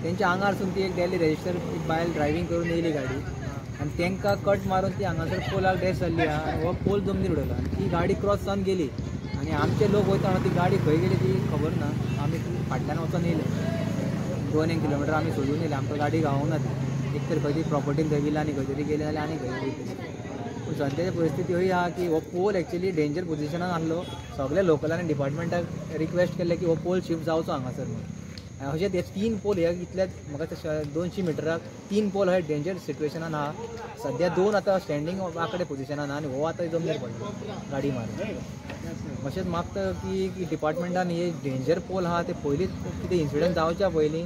तेंच्या आंगारसून ती एक डेली रेजिस्टर एक बायल ड्रायव्हिंग करून येयली गाडी आनी तांकां कट मारून ती हांगासर पोलाक डॅश जाल्ली आहा, हो पोल जमनीर उडयलो आनी ती गाडी क्रॉस जावन गेली. आनी आमचे लोक वयता ती गाडी खंय गेली ती खबर ना. आमी फाटल्यान वचोन येयले 2-1 किलोमिटर आमी सोदून येयले, आमकां गाडी गावोंक ना ती. एक तर खंय तरी प्रॉपर्टीन थंय गेली आनी खंय तरी गेली जाल्यार आनी खंय वयतली. पूण सद्याची परिस्थिती ही आहा की हो पोल एक्चुअली डेंजर पोजिशनान आसलो. सगळे लोकलांनी डिपार्टमेंटाक रिक्वेस्ट केल्लें की हो पोल शिफ्ट जावचो हांगासर म्हणून. अशें ते 3 पोल हे इतल्याच म्हाका 200 मिटराक 3 पोल हे डेंजर सिट्युएशनान आहा. सद्या 2 आतां स्टँडींग आकडे पोजिशनान आहा आनी हो आतां जमनीर पडलो गाडी मारून. अशेंच मागता की डिपार्टमेंटान हे डेंजर पोल आहा ते पयलींच कितें इन्सिडंट जावच्या पयलीं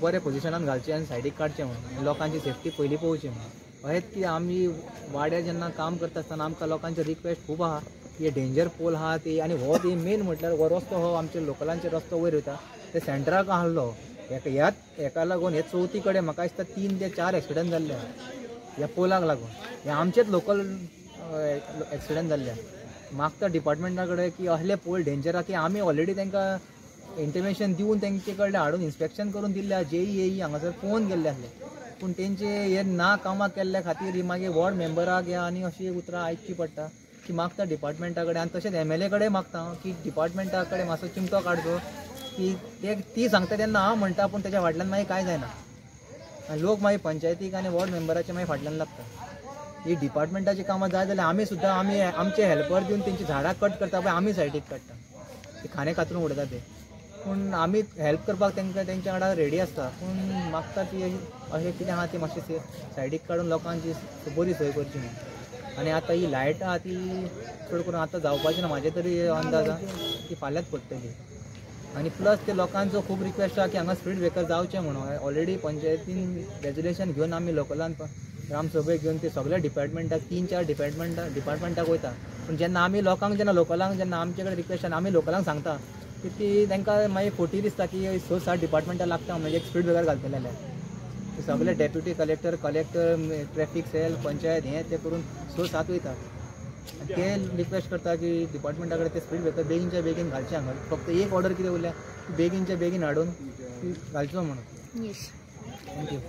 बरे पोजिशनान घालचे आनी सायडीक काडचें म्हणून, लोकांची सेफ्टी पयलीं पळोवची म्हणून. अशेंच की आमी वाड्यार जेन्ना काम करता आसतना आमकां लोकांचे रिक्वेस्ट खूब आहा की हे डेंजर पोल आहा ते. आनी हो ते मेन म्हटल्यार हो रस्तो हो आमच्या लोकलांचे रस्तो वयर वयता ते सेंटराक आहलो ह्याच हेका लागून हे चवथी कडेन म्हाका दिसता 3 ते 4 एक्सिडंट जाल्ले आहा ह्या पोलाक लागून. हे आमचेच लोकल एक्सिडंट जाल्ले आहा. मागता डिपार्टमेंटा कडेन की असले पोल डेंजर आहा की आमी ऑलरेडी तांकां इंटिमेशन दिवन तेंचे कडल्यान हाडून इन्स्पेक्शन करून दिल्ले आहा. जेई एई हांगासर पळोवन गेल्ले आसले, पूण तेंचे हे ना कामां केल्ल्या खातीर मागीर वॉर्ड मेंबराक या आनी अशी उतरां आयकची पडटा की मागता डिपार्टमेंटा कडेन. आनी तशेंच एमएलए कडेन मागता हांव की डिपार्टमेंटा कडेन मातसो चिमटो काडचो की ते ती सांगता तेन्ना हांव म्हणटा, पूण तेच्या फाटल्यान मागीर कांय जायना आनी लोक मागीर पंचायतीक आनी वॉर्ड मेंबराचे मागीर फाटल्यान लागता. ही डिपार्टमेंटाची कामां जाय जाल्यार आमी सुद्दां आमी आमचे हेल्पर दिवन तेंची झाडां कट करता पळय आमी सायडीक काडटा, ते खाणे कातरून उडयता ते. पूण आमी हेल्प करपाक तांकां तेंच्या वांगडा रेडी आसता, पूण मागता ती अशें कितें आहा ती मातशें सायडीक काडून लोकांची बरी सोय करची म्हणून. आनी आतां ही लायट आहा ती चड करून आतां जावपाची ना, म्हाजे तरी अंदाज आहा ती फाल्यांच पडटली. आनी प्लस ते लोकांचो खूब रिक्वेस्ट आहा की हांगा स्पीड ब्रेकर जावचें म्हणून. ऑलरेडी पंचायतीन रेजोल्युशन घेवन आमी लोकलान ग्रामसभेक घेवन ते सगळ्या डिपार्टमेंटाक 3-4 डिपार्टमेंटाक वयता. पूण जेन्ना आमी लोकांक जेन्ना लोकलांक जेन्ना आमचे कडेन रिक्वेस्ट आनी आमी लोकलांक सांगता की ती तांकां मागीर फोटी दिसता की 6-7 डिपार्टमेंटां लागता म्हणजे एक स्पीड ब्रेकर घालतले जाल्यार. सगळे deputy collector, collector, traffic cell, panchayat हें तें करून 6-7 वयता. ते रिक्वेस्ट करता की डिपार्टमेंटा कडेन ते स्पीड ब्रेकर बेगीनच्या बेगीन घालचे हांगा. फक्त एक ऑर्डर कितें उरल्या बेगीनच्या बेगीन हाडून घालचो म्हणून. Thank you.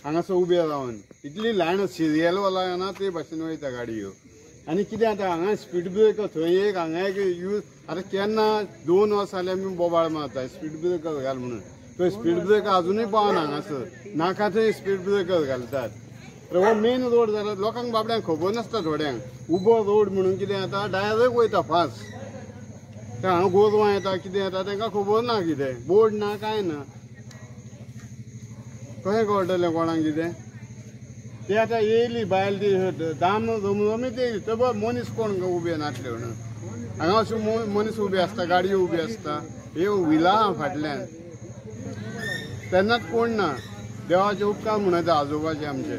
हांगासर उबे रावन इतली लायन सिरियल वाला ते भाशेन वयता गाडयो. आनी कितें आतां हांगा स्पीड ब्रेकर थंय एक हांगा एक यूज. आतां केन्ना 2 वर्सां जाल्यार आमी बोबाळ मारता स्पीड ब्रेकर घाल म्हणून, थंय स्पीड ब्रेकर अजुनूय पावना हांगासर, नाका थंय स्पीड ब्रेकर घालतात. हो मेन रोड जाल्यार लोकांक बाबड्यांक खबर नासता थोड्यांक, उबो रोड म्हणून कितें जाता डायरेक्ट वयता फास्ट. हांगा गोरवां येता कितें येता तांकां खबर ना, कितें बोर्ड ना कांय ना, कशें कळटलें कोणाक कितें. ते आतां येयली बायल ती दाम रमरमीत येयली, थंय मनीस कोण उबे नासले म्हणून. हांगा अशे मनीस उबे आसता, गाडयो उबे आसता, हे व्हिला फाटल्यान तेन्नाच कोण ना. देवाचे उपकार म्हणटा आजोबाचे आमचे.